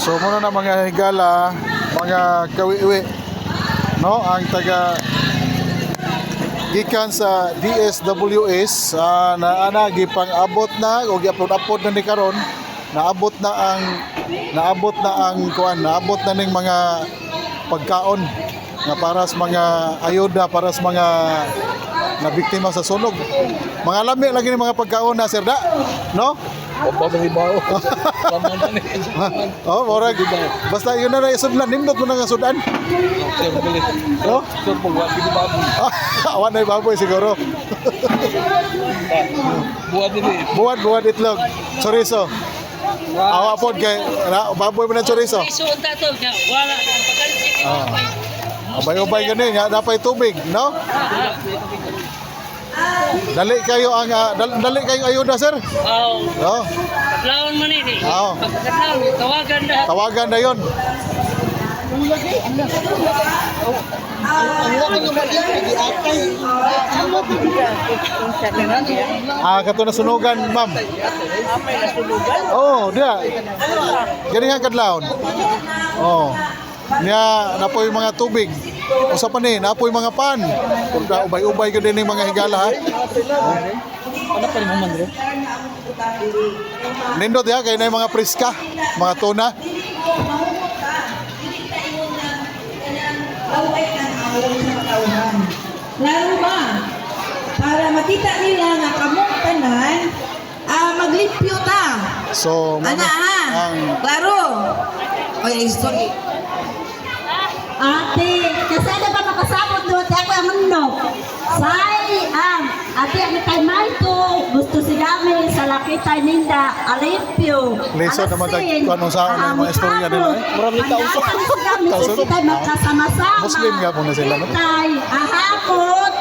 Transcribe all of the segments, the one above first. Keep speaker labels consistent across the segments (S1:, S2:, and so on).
S1: So muna na, mga higala, mga kawiwi, no, ang taga gikan sa DSWS na ana gipang-abot na o gi-upload-upload na ni karon, naabot na ang kuan, naabot na ning mga pagkaon nga para sa mga ayuda para sa mga na biktima sa sunog. Mga lami lagi ni mga pagkaon na, sir, da, no?
S2: Opa sa ibaw. Tama na ni.
S1: Oh, murag basta yun na na isudlan, nindot mo na nga sudan.
S2: Sir, bilis.
S1: No?
S2: Sir, pag wa gid baboy.
S1: Awan na baboy siguro.
S2: Buhat din eh.
S1: Buwad, buwad itlog. Chorizo. Awa pod kay na, baboy man ang chorizo.
S3: Iso unta to nga wala ang pagkalit.
S1: Ah. Ubay-ubay gani nga napay tubig, no? Dali kayo ang dali kayo ayuda, sir.
S3: Aw,
S1: No?
S3: kadlawon man ini.
S1: Oo.
S3: Pagkadlawon tawagan na.
S1: Tawagan na 'yon. Ah, kato na sunugan, ma'am. Oh, diya. Gani nga kadlawon. Oh. Niya napoy mga tubig. Usa pa ni, napoy mga pan. Kurda ubay-ubay gyud din mga higala, ha.
S2: Ano pa rin mo man, bro?
S1: Nindot ya kay na mga priska, mga tuna.
S4: Dili ko mahumot ta. Dili ta ingon na kanang laway ang awon sa katawhan. Lalo ba? Para makita nila nga kamong tanan maglimpyo ta.
S1: So,
S4: Ana ha.
S1: ang
S4: Klaro. Oy, sorry.
S5: Ate, kasi ano ba makasabot doon? Ate, ako ang ano. Say, ate, ang tay Maito, gusto si Gami, sa lakitay ninda, alimpyo.
S1: Lisod naman tag- kung anong saan ang mga istorya nila, eh.
S2: Murag ni kauso.
S1: Kauso.
S5: Kauso. Tay magkasama-sama.
S1: Muslim nga po na sila, no?
S5: Tay, ahapot,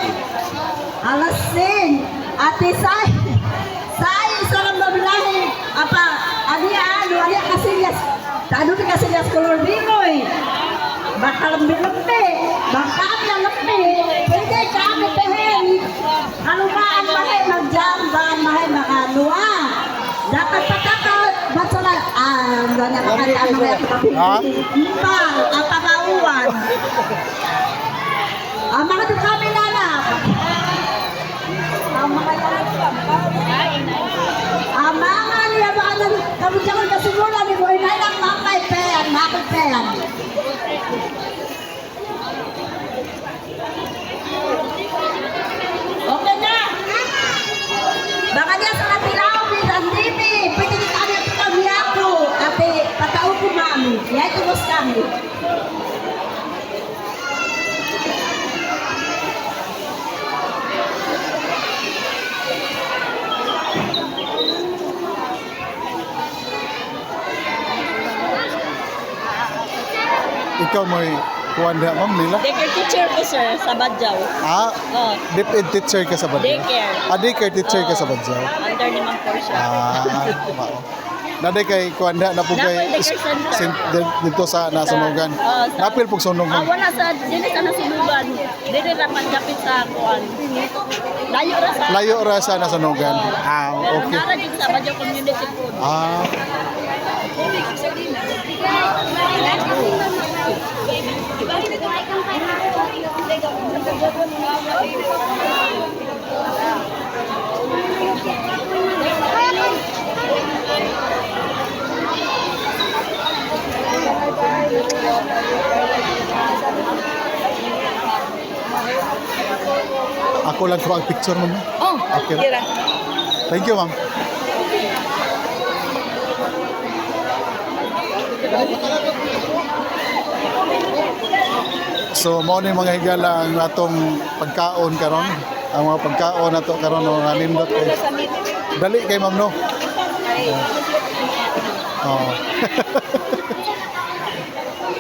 S5: alasin, ate, say, say, salam babilahi, apa, ani ano, ani kasilyas, ano ni kasilyas color binoy. Baka lambi-lambi, baka kami ang lambi, pwede kami pehin. Kalumaan mahay magjambaan mahay makalua. Dapat patakot, basta na, wala na kakantaan mga
S1: Ha?
S5: pa, ang pamauan. Ang mga doon kami nanak. Ang mga ang mga niya ba nang kami dyan kasimula ni Boy na lang makay pean, makay pean. Okay na. Baka niya sa katilaw, ang dimi. Pwede ni kami at kami ako. Ate, patao ko mami. Yan, tubos kami.
S1: Ikaw mo'y kuwan diha, ma'am nila.
S6: Daycare teacher ko, sir, sa Badjaw.
S1: Ah,
S6: Oh,
S1: DepEd teacher ka sa Badyaw?
S6: Daycare.
S1: Ah, daycare teacher ka sa Badyaw.
S6: Under ni Ma'am Portia.
S1: Ah, mao. Naday kay kuwan diha na po
S6: Napoy
S1: kay
S6: daycare center.
S1: dito sa nasunugan.
S6: Oo,
S1: Napil pug sunog,
S6: Ah,
S1: ma'am.
S6: wala sa, dili sa nasunugan. Dili ra pandapit sa kuan. Layo ra sa.
S1: Layo ra sa nasunugan.
S6: Oo.
S1: Ah,
S6: Pero
S1: okay.
S6: nara din sa Badjaw Community Food.
S1: Ah, ako lang ko ang picture, ma'am.
S6: Oh,
S1: Okay. Thank you, ma'am. So mao ni, mga higala, ang atong pagkaon karon. Ang mga pagkaon nato karon, no, nga nindot kay. Dali kay, ma'am, no. Oh.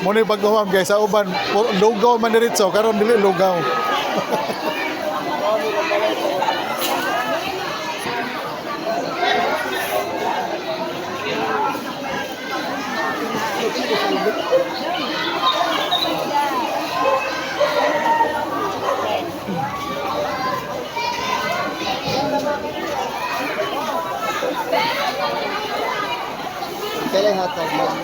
S1: Mo ni bago, ma'am, guys, sa uban puro lugaw man diretso, karon dili lugaw.
S2: Sa'yo hatag lang.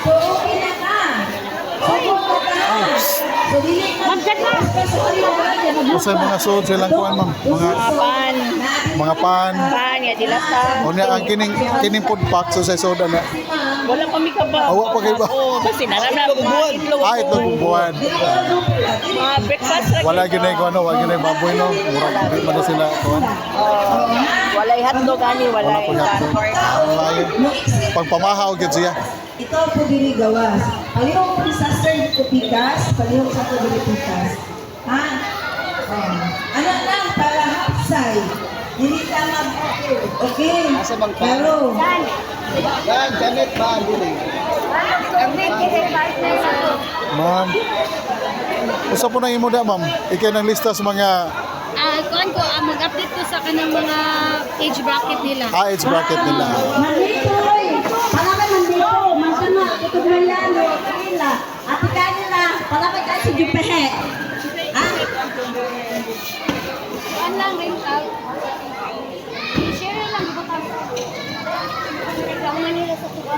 S4: So, okay na ka. Sugod na ka. So, dili na.
S1: Unsay mga suod silang kuan, ma'am? Mga
S6: Pan.
S1: mga pan.
S6: Pan ya dilata.
S1: Unya ang kining kining food pack so sa soda na.
S6: Wala pa mi kaba.
S1: Awa pa kay ba?
S6: Oo, kasi naram na mga itlog.
S1: Ah, itlog ug buwan.
S6: Mga breakfast ra.
S1: Wala gyud ko ano, wala gyud baboy no. Murag di man na sila kuan.
S6: Walay hotdog ani,
S1: Wala
S6: walay
S1: pa hotdog. Ang layo. Pagpamahaw gyud siya.
S4: Ito po dili gawas. Palihog po disaster dito pikas, palihog sa po dili pikas. Ha? Oh. Ano lang para hapsay. Dili ta mag Okay.
S2: Asa bang pan?
S4: Pero
S2: Yan, Janet ba? Dili.
S1: Ma'am. Usa po nang imo da, ma'am. Ikay nang lista sa mga
S7: Ah, kuan ko, mag-update ko sa kanang mga age bracket nila.
S1: age bracket nila.
S5: Mandito, oy. Palapay mandito. Mantana, tutog Mariano, kanila. Ate kanila, palapay kayo si Jupehe. Ah,
S7: Kuan lang rental. I-share lang di ba pa? Reklamo nila sa tuwa.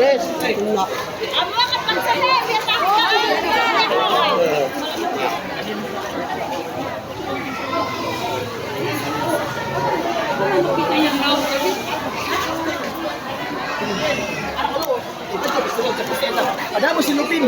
S2: Yes,
S7: Amo ka pagsali,
S2: Ada mo si Lupin.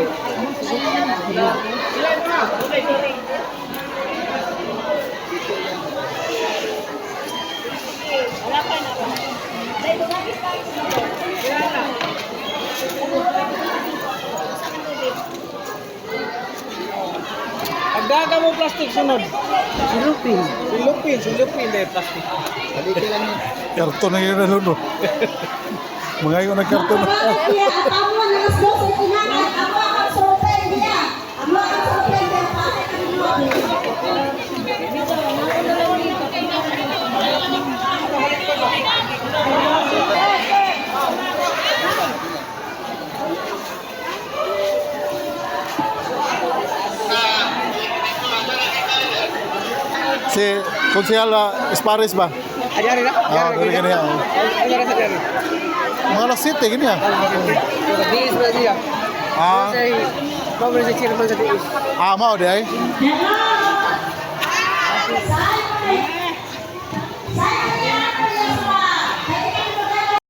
S2: Pagdaga mo plastic sunod. Si Lupin. Si Lupin, si Lupin dahil plastic. Halika lang yun.
S1: Karton na yun na no. Mga yun ang karton.
S5: Bakit niya? At amo ang alas 12 kinangan. Amo ang sopen niya. Amo ang sopen niya. Bakit ang mga
S1: Si Konsehal Espares ba?
S2: Ayari na.
S1: Ah, dali gani. Oh.
S2: Ayari sa dali.
S1: Mga alas 7 gini ah.
S2: Diis ba siya?
S1: Ah,
S2: Mao sa chairman sa diis.
S1: ah mao di ay.
S5: Hello!